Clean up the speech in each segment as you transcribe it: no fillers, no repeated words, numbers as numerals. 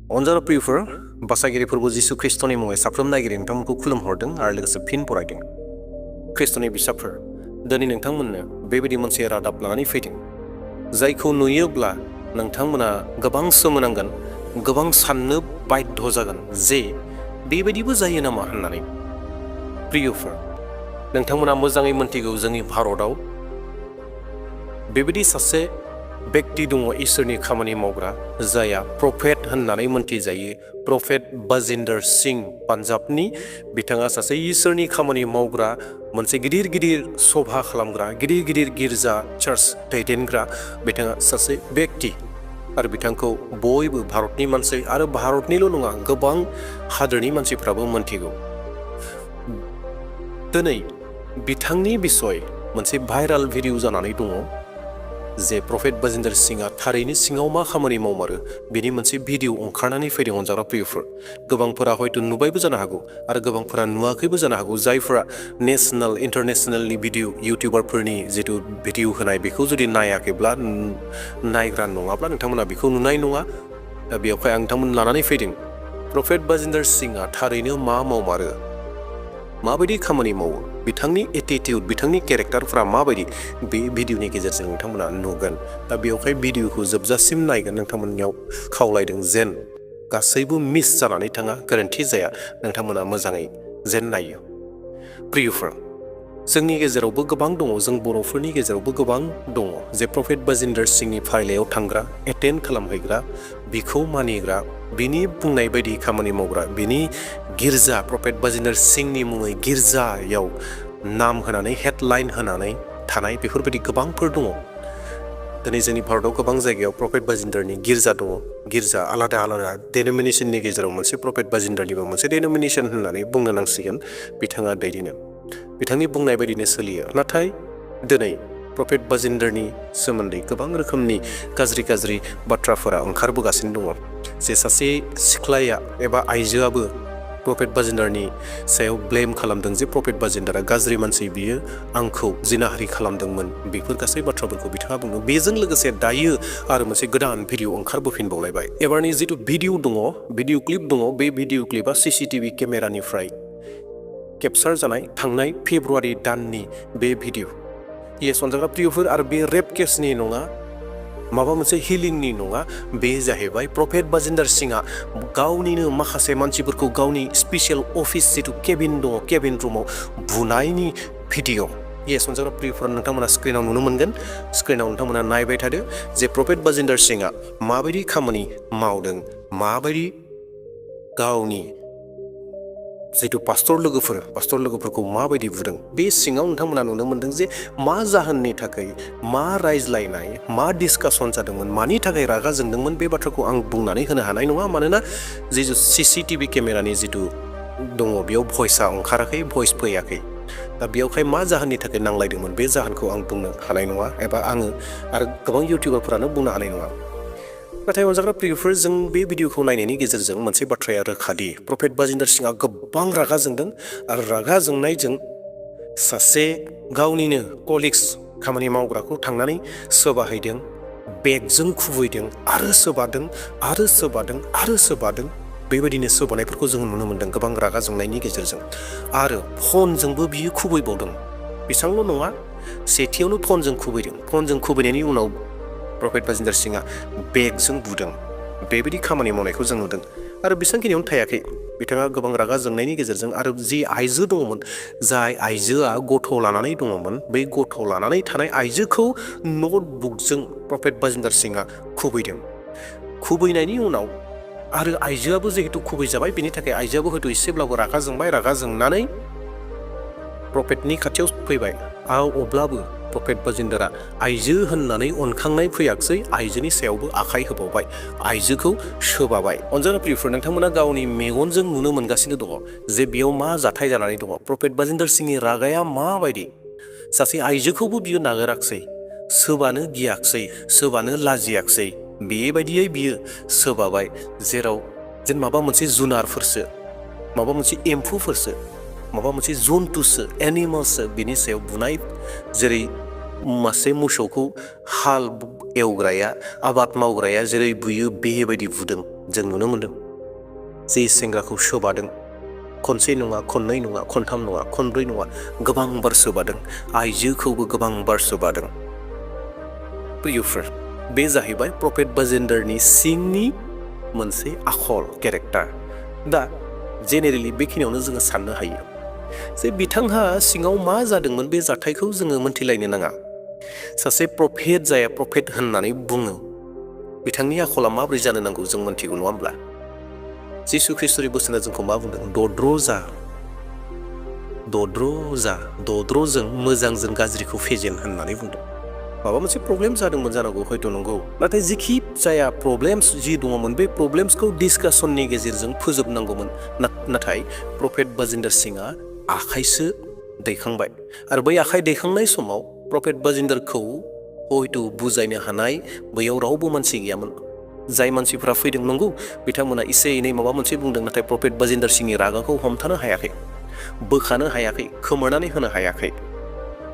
अनजारा प्रियफोर बासागिरि फोरबो जिसु ख्रिस्टनि मुङै साफ्रोम नायगिरि नोंथांमोनखौ खुलुमहरदों आरो लोगोसे फिन बरायदों। ख्रिस्टनि बिसाफोर दिनै नोंथांमोननो बेबायदि मोनसे रादाब लानानै फैदों जायखौ नुयोब्ला नोंथांमोना गोबां सोमोनांगोन, गोबां साननो बाध्य जागोन जे बेबायदिबो जायो नामा होननानै। प्रियफोर नोंथांमोना मोजाङै मोनथिगौ जोंनि भारताव बेबायदि सासे व्यक्ति दङ इसोरनि खामानि मावग्रा जाया प्रफेट होननानै मोनथिजायो। प्रफेट बाजिन्दर सिंह पान्जाबनि बिथाङा सासे इसोरनि खामानि मावग्रा, मोनसे गिदिर गिदिर सभा खालामग्रा, गिदिर गिदिर गिर्जा चार्च दैदेनग्रा बिथाङा सासे व्यक्ति आरो बिथांखौ बयबो भारतनि मानसि आरो भारतनिल' नङा गोबां हादोरनि मानसिफ्राबो मोनथिगौ। दिनै बिथांनि बिसय मोनसे भाइराल भिडिअ जानानै दङ जे प्रफेट बाजिन्दर सिंहआ थारैनो सिङाव मा खामानि मावमारो बेनि मोनसे भिडिअ ओंखारनानै फैदों। अनजाग्रा प्रियफोर गोबांफोरा हयथ' नुबायबो जानो हागौ आरो गोबांफोरा नुवाखैबो जानो हागौ। जायफोरा नेसनेल इन्टारनेसनेलनि भिडिअ इउटिउबारफोरनि जिथु भिडिअ होनाय बेखौ जुदि नायाखैब्ला नायग्रा नङाब्ला नोंथांमोना बेखौ नुनाय नङा। दा बेयावहाय आं नोंथांमोन लानानै फैदों प्रफेट बाजिन्दर सिंहआ थारैनो मा मावमारो, माबायदि खामानि मावो, बिथांनि एटिटिउड, बिथांनि केरेक्टारफ्रा माबायदि बे भिडिअनि गेजेरजों नोंथांमोना नुगोन। दा बेवहाय भिडिअखौ जोबजासिम नायगोन नोंथांमोननियाव खावलायदों जेन गासैबो मिस जानानै थाङा, गोरोन्थि जाया, नोंथांमोना मोजाङै जेन नायो। प्रियफोर जोंनि गेजेरावबो गोबां दङ, जों बर'फोरनि गेजेरावबो गोबां दङ जे प्रफेट बाजिन्दर सिंहनि फारिलाइयाव थांग्रा, एटेन्ड खालामहैग्रा, बिखौ मानिग्रा, बिनि बुंनाय बायदि खामानि मावग्रा, बिनि गिर्जा प्रफेट बाजिन्दर सिंहनि मुङै गिर्जायाव नाम होनानै हेडलाइन होनानै थानाय बेफोरबायदि गोबांफोर दङ। दिनै जोंनि भारताव गोबां जायगायाव प्रफेट बाजिन्दरनि गिर्जा दङ। गिर्जा आलादा आलादा डेनोमिनेसननि गेजेराव मोनसे प्रफेट बाजिन्दरनिबो मोनसे डेनोमिनेसन होननानै बुंनो नांसिगोन। बिथाङा दैदेनो, बिथांनि बुंनाय बायदिनो सोलियो। नाथाय दिनै प्रफेट बाजिन्दरनि सोमोन्दै गोबां रोखोमनि गाज्रि गाज्रि बाथ्राफोरा ओंखारबोगासिनो दङ। जे सासे सिख्लाया एबा आइजोआबो प्रफेट बाजिन्दरनि सायाव ब्लेम खालामदों जे प्रफेट बाजिन्दरा गाज्रि मानसि, बियो आंखौ जिनाहारि खालामदोंमोन। बेफोर गासै बाथ्राफोरखौ बिथाङा बुङो। बेजों लोगोसे दायो आरो मोनसे गोदान भिडिअ ओंखारबोफिनबावलायबाय। एबारनि जिथु भिडिअ दङ, भिडिअ क्लिप दङ, बे भिडिअ क्लिपआ CCTV केमेरानिफ्राय केपचार जानाय थांनाय फेब्रुवारि दाननि बे भिडिअ। येस अनजाग्रा प्रियफोर, आरो बे रेप केसनि नङा, माबा मोनसे हिलिंनि नङा, बे जाहैबाय प्रफेट बाजिन्दर सिंहआ गावनिनो माखासे मानसिफोरखौ गावनि स्पेसियेल अफिस जिथु केबिन दङ, केबिन रुमाव बुनायनि भिडिअ। येस अनजाग्रा प्रियफोर नोंथांमोना स्क्रिनाव नुनो मोनगोन। स्क्रिनाव नोंथांमोना नायबाय थादो जे प्रफेट बाजिन्दर सिंहआ माबायदि खामानि मावदों, माबायदि गावनि जिथु पास्टर लोगोफोरखौ माबायदि बुदों। बे सिङाव नोंथांमोना नुनो मोनदों जे मा जाहोननि थाखाय, मा रायज्लायनाय, मा डिसकासन जादोंमोन, मानि थाखाय रागा जोंदोंमोन, बे बाथ्राखौ आं बुंनानै होनो हानाय नङा। मानोना जिथु CCTV केमेरानि जिथु दङ बेयाव भइसआ ओंखाराखै, भइस फैयाखै। दा बेयावहाय मा जाहोननि थाखाय नांलायदोंमोन बे जाहोनखौ आं बुंनो हानाय नङा, एबा आङो आरो गोबां इउटिउबारफोरानो बुंनो हानाय नङा। नाथाय अनजाग्रा प्रियफोर जों बे भिडिअखौ नायनायनि गेजेरजों मोनसे बाथ्राया रोखादि प्रफेट बाजिन्दर सिंहआ गोबां रागा जोंदों आरो रागा जोंनायजों सासे गावनिनो कलिग्स खामानि मावग्राखौ थांनानै सोबाहैदों, बेगजों खुबैदों आरो सोबादों आरो सोबादों आरो सोबादों। बेबायदिनो सोबानायफोरखौ जों नुनो मोन्दों गोबां रागा जोंनायनि गेजेरजों। आरो फनजोंबो बियो खुबैबावदों। बेसेबांल' नङा, सेथियावनो फनजों खुबैदों। फनजों खुबैनायनि उनाव प्रफेट बाजिन्दर सिंहआ बेगजों बुदों। बेबायदि खामानि मावनायखौ जों नुदों। आरो बेसेबांखिनियावनो थायाखै, बिथाङा गोबां रागा जोंनायनि गेजेरजों आरो जि आइजो दङमोन, जाय आइजोआ गथ' लानानै दङमोन, बै गथ' लानानै थानाय आइजोखौ नटबुकजों प्रफेट बाजिन्दर सिंहआ खुबैदों। खुबैनायनि उनाव आरो आइजोआबो जिहेतु खुबैजाबाय, बेनि थाखाय आइजोआबो हयथ' एसेब्लाबो रागा जोंबाय। रागा जोंनानै प्रफेटनि खाथियाव फैबाय। अब्लाबो प्रफेट बाजिन्दरा आइजो होननानै अनखांनाय फैयाखसै, आइजोनि सायावबो आखाइ होबावबाय, आइजोखौ सोबाबाय। अनजाग्रा प्रियफोर नोंथांमोना गावनि मेगनजों नुनो मोनगासिनो दङ जे बेयाव मा जाथाय जानानै दङ। प्रफेट बाजिन्दर सिंहनि रागाया माबायदि। सासे आइजोखौबो बियो नागाराखसै, सोबानो गियाखसै, सोबानो लाजियाखसै। बेबायदियै बियो सोबाबाय जेराव जेन माबा मोनसे जुनारफोरसो, माबा मोनसे एम्फौफोरसो, माबा मोनसे जन्थुसो, एनिमल्ससो बिनि सायाव बुनाय। जेरै मासे मोसौखौ हाल एवग्राया, आबाद मावग्राया जेरै बुयो बेबायदि बुदों। जों नुनो मोनदों जे सेंग्राखौ सोबादों खनसे नङा खननै नङा खनथाम नङा खनब्रै नङा गोबां बार सोबादों आइजोखौबो गोबां बार सोबादों प्रियफोर बे जाहैबाय प्रफेट बाजिन्दरनि सिंनि मोनसे आखल केरेक्टार दा जेनेरेलि बेखिनियावनो जोङो साननो हायो जे बिथांहा सिङाव मा जादोंमोन बे जाथायखौ जोङो मोन्थिलायनो नाङा सासे प्रफेट जाया प्रफेट होननानै बुङो बिथांनि आखला माबोरै जानो नांगौ जों मोन्थिगौ नङा होमब्ला जिसु ख्रिस्टनि बोसोना जोंखौ मा बुंदों दद्र'जों मोजांजों गाज्रिखौ फेजेन होननानै बुंदों माबा मोनसे प्रब्लेम जादोंमोन जानांगौ हयथ' नंगौ नाथाय जिखि जाया प्रब्लेम्स जि दङमोन बे प्रब्लेम्सखौ डिसकासननि गेजेरजों फोजोबनांगौमोन नाथाय प्रफेट बाजिन्दर सिंहआ आखाइसो दैखांबाय आरो बै आखाइ दैखांनाय समाव प्रफेट बाजिन्दरखौ हयथ' बुजायनो हानाय बैयाव रावबो मानसि गैयामोन जाय मानसिफ्रा फैदों नंगौ बिथांमोना एसे एनै माबा मोनसे बुंदों नाथाय प्रफेट बाजिन्दर सिंहनि रागाखौ हमथानो हायाखै बोखानो हायाखै खोमोरनानै होनो हायाखै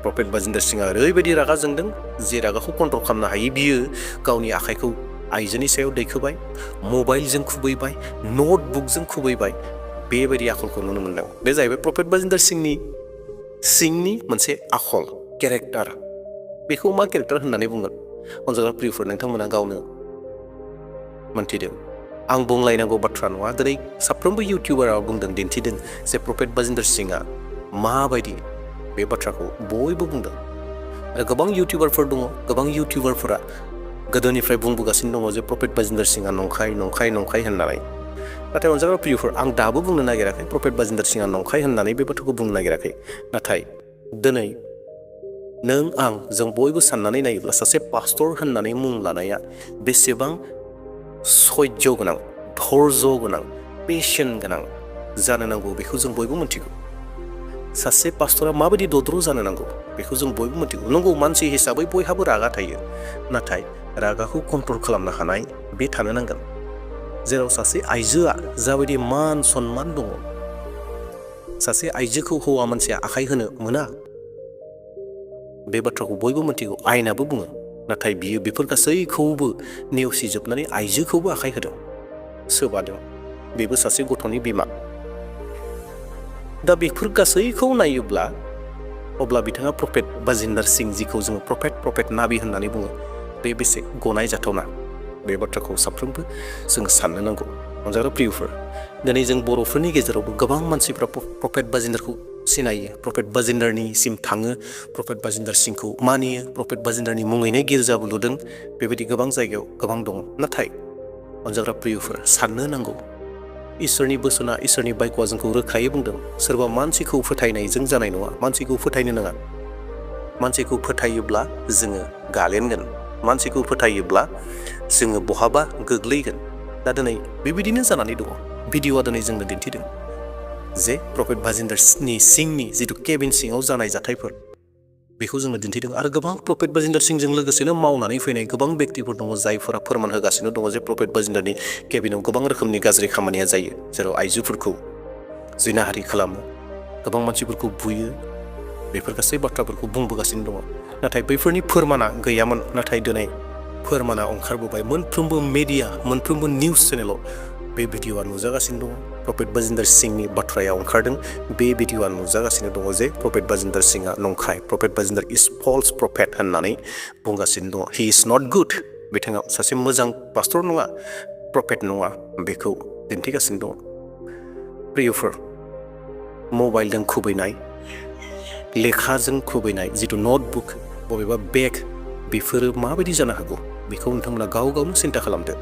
प्रफेट बाजिन्दर सिंहआ ओरैबायदि रागा जोंदों जे रागाखौ कन्ट्रल खालामनो हायै बियो गावनि आखाइखौ आइजोनि सायाव दैखोबाय मबाइलजों खुबैबाय नटबुकजों खुबैबाय बेबायदि आखलखौ नुनो मोनदों बे जाहैबाय प्रफेट बाजिन्दर सिंहनि मोनसे आखल केरेक्टार बेखौ मा केरेक्टार होननानै बुंगोन अनजाग्रा प्रियफोर नोंथांमोना गावनो मोन्थिदों आं बुंलायनांगौ बाथ्रा नङा दिनै साफ्रोमबो इउटिउबारा बुंदों दिन्थिदों जे प्रफेट बाजिन्दर सिंहआ माबायदि बे बाथ्राखौ बयबो बुंदों आरो गोबां इउटिउबारफोर दङ गोबां इउटिउबारफोरा गोदोनिफ्राय बुंबोगासिनो दङ जे प्रफेट बाजिन्दर सिंहआ नंखाय होननानै नाथाय अनजाग्रा प्रियफोर आं दाबो बुंनो नागिराखै प्रफेट बाजिन्दर सिंहआ नंखाय होननानै बे बाथ्राखौ बुंनो नागिराखै नाथाय दिनै नों आं जों बयबो साननानै नायोब्ला सासे पास्टर होननानै मुं लानाया बेसेबां सैज्य गोनां धैर्य गोनां पेशेन्ट गोनां जानो नांगौ बेखौ जों बयबो मिथिगौ सासे पास्टरा माबायदि दद्र जानो नांगौ बेखौ जों बयबो मिथिगौ नंगौ मानसि हिसाबै बयहाबो रागा थायो नाथाय रागाखौ कन्ट्रल खालामनो हानाय बे थानो नांगोन जेराव सासे आइजोआ जाबायदि मान सन्मान दङ सासे आइजोखौ हौवा मानसिया आखाइ होनो मोना बे बाथ्राखौ बयबो मिथिगौ आयेनाबो बुङो नाथाय बियो बेफोर गासैखौबो नेवसिजोबनानै आइजोखौबो आखाइ होदों सोबादों बेबो सासे गथ'नि बिमा दा बेफोर गासैखौ नायोब्ला अब्ला बिथाङा प्रफेट बाजिन्दर सिंह जिखौ जोङो प्रफेट नाबि होननानै बुङो बे बेसे गनाय जाथावना बे बाथ्राखौ साफ्रोमबो जोङो साननो नांगौ अनजाग्रा प्रियफोर दिनै जों बर'फोरनि गेजेरावबो गोबां मानसिफ्रा प्रफेट बाजिन्दरखौ सिनायो प्रफेट बाजिन्दरनिसिम थाङो प्रफेट बाजिन्दर सिंहखौ मानियो प्रफेट बाजिन्दरनि मुङैनो गिर्जाबो लुदों बेबायदि गोबां जायगायाव गोबां दङ नाथाय अनजाग्रा प्रियफोर साननो नांगौ इसोरनि बोसोना इसोरनि बायख'आ जोंखौ रोखायै बुंदों सोरबा मानसिखौ फोथायनायजों जानाय नङा मानसिखौ फोथायनो नाङा मानसिखौ फोथायोब्ला जोङो गालेनगोन मानसिखौ फोथायोब्ला जोङो बहाबा गोग्लैगोन दा दिनै बेबायदिनो जानानै दङ भिडिअ'आ दिनै जोंनो दिन्थिदों जे प्रफेट बाजिन्दर सिंहनि जिथु केबिन सिङाव जानाय जाथायफोर बेखौ जोंनो दिन्थिदों आरो गोबां प्रफेट बाजिन्दर सिंहजों लोगोसेनो मावनानै फैनाय गोबां बेक्तिफोर दङ जायफोरा फोरमान होगासिनो दङ जे प्रफेट बाजिन्दरनि केबिनाव गोबां रोखोमनि गाज्रि खामानिया जायो जेराव आइजोफोरखौ जिनाहारि खालामो गोबां मानसिफोरखौ बुयो बेफोर गासै बाथ्राफोरखौ बुंबोगासिनो दङ नाथाय बैफोरनि फोरमाना गैयामोन नाथाय दिनै फोरमाना ओंखारबोबाय मोनफ्रोमबो मिडिया मोनफ्रोमबो निउस चेनेलाव बे भिडिअ'आ नुजागासिनो दङ प्रफेट बाजिन्दर सिंहनि बाथ्राया ओंखारदों बे भिडिअ'आ नुजागासिनो दङ जे प्रफेट बाजिन्दर सिंहआ नंखाय प्रफेट बाजिन्दर इज फल्स प्रफेट होननानै बुंगासिनो दङ हि इज नट गुड बिथाङा सासे मोजां पास्टर नङा प्रफेट नङा बेखौ दिन्थिगासिनो दङ प्रियफोर मबाइलजों खुबैनाय लेखाजों खुबैनाय जिथु नटबुक बबेबा बेग बेफोरो माबायदि जानो हागौ बेखौ नोंथांमोना गावनो सिन्था खालामदो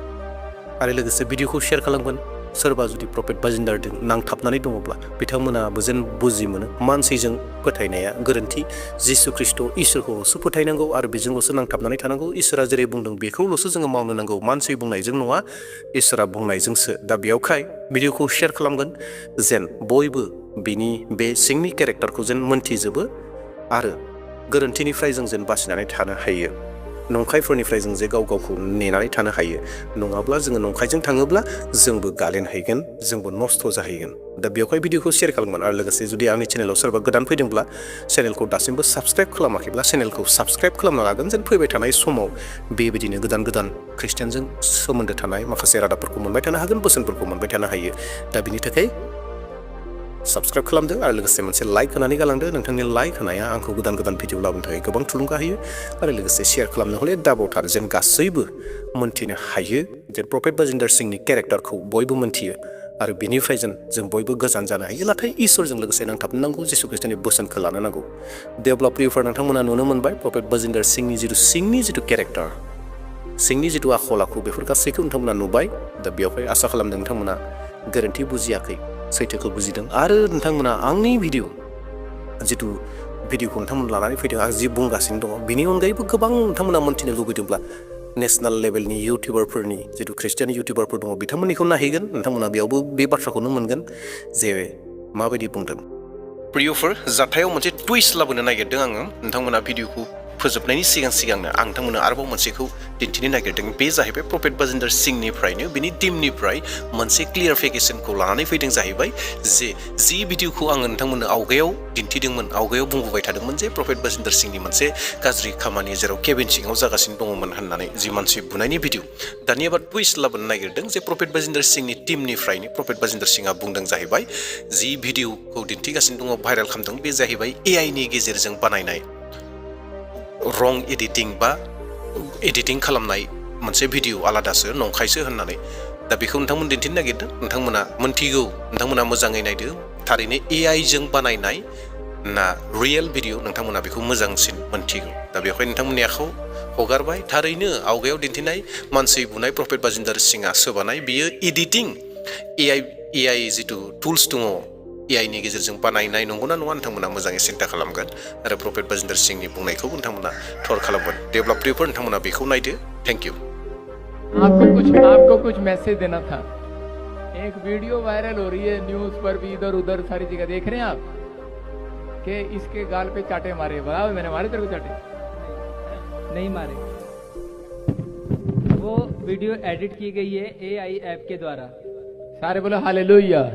आरो लोगोसे भिडिअ'खौ शेयार खालामगोन सोरबा जुदि प्रफेट बाजिन्दरजों नांथाबनानै दङब्ला बिथांमोनाबो जेन बुजि मोनो मानसिजों फोथायनाया गोरोन्थि जिसु ख्रिस्ट' इसोरखौल'सो फोथायनांगौ आरो बेजोंल'सो नांथाबनानै थानांगौ इसोरा जेरै बुंदों बेखौल'सो जोङो मावनो नांगौ मानसि बुंनायजों नङा इसोरा बुंनायजोंसो दा बेयावखाय भिडिअ'खौ शेयार खालामगोन जेन बयबो बिनि बे सिंनि केरेक्टारखौ जेन मोन्थिजोबो आरो गोरोन्थिनिफ्राय जों जेन बासिनानै थानो हायो नंखायफोरनिफ्राय जों जे गाव गावखौ नेनानै थानो हायो नङाब्ला जोङो नंखायजों थाङोब्ला जोंबो गालेन हैगोन जोंबो नस्थ' जाहैगोन दा बेवहाय भिडिअखौ शेयार खालामगोन आरो लोगोसे जुदि आंनि चेनेलाव सोरबा गोदान फैदोंब्ला चेनेलखौ दासिमबो साबस्क्राइब खालामाखैब्ला चेनेलखौ साबस्क्राइब खालामना लागोन जेन फैबाय थानाय समाव बेबायदिनो गोदान गोदान ख्रिस्टियानजों सोमोन्दो थानाय माखासे रादाबफोरखौ मोनबाय थानो हागोन बोसोनफोरखौ मोनबाय थानो हायो दा बिनि थाखाय साबस्क्राइब खालामदो आरो लोगोसे मोनसे लाइक होनानै गालांदो नोंथांनि लाइक होनाया आंखौ गोदान गोदान भिडिअ लाबोनो थाखाय गोबां थुलुंगा होयो आरो लोगोसे शेयार खालामनो हले दाबावथार जेन गासैबो मोनथिनो हायो जे प्रफेट बाजिन्दर सिंहनि केरेक्टारखौ बयबो मोनथियो आरो बिनिफ्राय जों बयबो गोजान जानो हायो नाथाय इसोरजों लोगोसे नांथाबनो नांगौ जिसु ख्रिस्टनि बोसोनखौ लानो नांगौ देब्ला प्रियफोर नोंथांमोना नुनो मोनबाय प्रफेट बाजिन्दर सिंहनि जिथु केरेक्टार सिंहनि जिथु आखल आखु बेफोर गासैखौ नोंथांमोना नुबाय दा बेवहाय आसा खालामदों नोंथांमोना गोरोन्थि बुजियाखै सैथोखौ बुजिदों आरो नोंथांमोना आंनि जिथु भिडिअखौ नोंथांमोना लानानै फैदों आं जि बुंगासिनो दङ बिनि अनगायैबो गोबां नोंथांमोना मोन्थिनो लुबैदोंब्ला नेशनेल लेभेलनि इउटिउबारफोरनि जिथु ख्रिस्टियान इउटिउबारफोर दङ बिथांमोननिखौ नायहैगोन नोंथांमोना बेयावबो बे बाथ्राखौनो मोनगोन जे माबायदि बुंदों प्रियफोर जाथायाव मोनसे टुइस्ट लाबोनो नागिरदों आङो नोंथांमोना भिडिअखौ फोजोबनायनि सिगांनो आं नोंथांमोननो आरोबाव मोनसेखौ दिन्थिनो नागिरदों बे जाहैबाय प्रफेट बाजिन्दर सिंहनिफ्रायनो बिनि टिमनिफ्राय मोनसे क्लियारफिकेसनखौ लानानै फैदों जाहैबाय जि भिडिअखौ आङो नोंथांमोननो आवगायाव दिन्थिदोंमोन आवगायाव बुंबोबाय थादोंमोन जे प्रफेट बाजिन्दर सिंहनि मोनसे गाज्रि खामानि जेराव केबिन सिङाव जागासिनो दङमोन होननानै जि मानसि बुनायनि भिडिअ दानिया बा टुइस्ट लाबोनो नागिरदों जे प्रफेट बाजिन्दर सिंहनि टिमनिफ्रायनो प्रफेट बाजिन्दर सिंहआ बुंदों जाहैबाय जि भिडिअखौ दिन्थिगासिनो दङ भाइरेल खालामदों बे जाहैबाय एआइनि गेजेरजों बानायनाय रं एडिटिं खालामनाय मोनसे भिडिअ आलादासो नंखायसो होननानै दा बेखौ नोंथांमोन दिन्थिनो नागिरदों नोंथांमोना मोनथिगौ नोंथांमोना मोजाङै नायदो थारैनो एआइजों बानायनाय ना रियेल भिडिअ नोंथांमोना बेखौ मोजांसिन मोनथिगौ दा बेवहाय नोंथांमोननि आखायाव हगारबाय थारैनो आवगायाव दिन्थिनाय मानसि बुनाय प्रफेट बाजिन्दर सिंहआ सोबानाय बियो एडिटिं एआइ जिथु टुल्स दङ एआइनि गेजेरजों बानायनाय नंगौना नङा नोंथांमोना मोजाङै सिन्था खालामगोन आरो प्रफेट बाजिन्दर सिंहनि बुंनायखौ नोंथांमोना थर खालामगोन डेभेलप प्रियफोर नोंथांमोना बेखौ नायदो थैंक यू आपको कुछ मैसेज देना था एक वीडियो वायरल हो रही है न्यूज पर भी इधर उधर सारी जगह देख रहे हैं आप कि इसके गाल पे चाटे मारे बराबर मैंने मारे तेरे को चाटे नहीं मारे वो वीडियो एडिट की गई है एआई ऐप के द्वारा सारे बोलो हालेलुया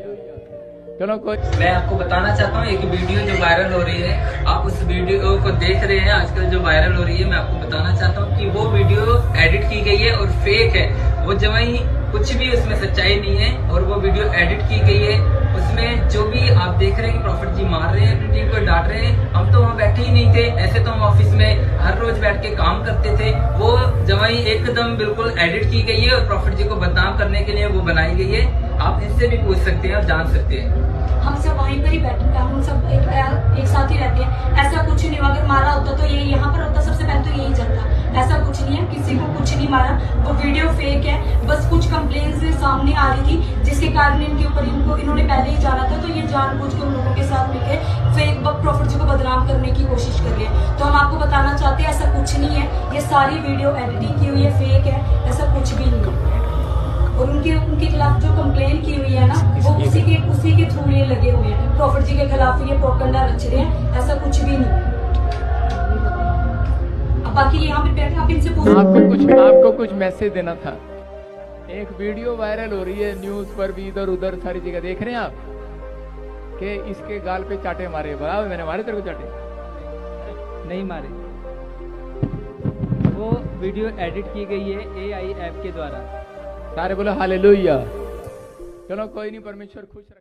चलो कोई मैं आपको बताना चाहता हूँ एक वीडियो जो वायरल हो रही है आप उस वीडियो को देख रहे हैं आजकल जो वायरल हो रही है मैं आपको बताना चाहता हूँ कि वो वीडियो एडिट की गई है और फेक है वो जमाई कुछ भी उसमें सच्चाई नहीं है और वो वीडियो एडिट की गई है उसमें जो भी आप देख रहे हैं कि प्रॉफिट जी मार रहे हैं अपनी टीम को डांट रहे हैं हम तो वहाँ बैठे ही नहीं थे ऐसे तो हम ऑफिस में हर रोज बैठ के काम करते थे वो जमाई एकदम बिल्कुल एडिट की गई है और प्रॉफिट जी को बदनाम करने के लिए वो बनाई गई है आप इनसे भी पूछ सकते हैं और जान सकते हैं हम सब वहीं पर ही बैठे हैं हम सब एक साथ ही रहते हैं ऐसा कुछ नहीं हुआ अगर मारा होता तो ये यहाँ पर होता सबसे पहले तो यही चलता ऐसा कुछ नहीं है किसी को कुछ नहीं मारा वो वीडियो फेक है बस कुछ कंप्लेंट्स सामने आ रही थी जिसके कारण इनके ऊपर इन्होंने पहले ही जाना था तो ये जानबूझकर उन लोगों के साथ मिलकर फेक प्रॉफिट जी को बदनाम करने की कोशिश कर रहे हैं तो हम आपको बताना चाहते हैं ऐसा कुछ नहीं है ये सारी वीडियो एडिटिंग की हुई है फेक है ऐसा कुछ भी नहीं है और उनके खिलाफ जो कंप्लेन की हुई है ना वो उसी के थ्रू ये लगे हुए हैं प्रॉफिट जी के खिलाफ ये प्रोपेगेंडा रच रहे हैं ऐसा कुछ भी नहीं अब बाकी यहाँ पे बैठे आप इनसे आपको कुछ मैसेज देना था एक वीडियो वायरल हो रही है न्यूज पर भी इधर उधर सारी जगह देख रहे हैं आप कि इसके गाल पे चाटे मारे बराबर मैंने मारे तेरे को चाटे नहीं मारे वो वीडियो एडिट की गई है एआई ऐप के द्वारा सारे बोलो हालेलुया चलो कोई नहीं परमेश्वर खुश रख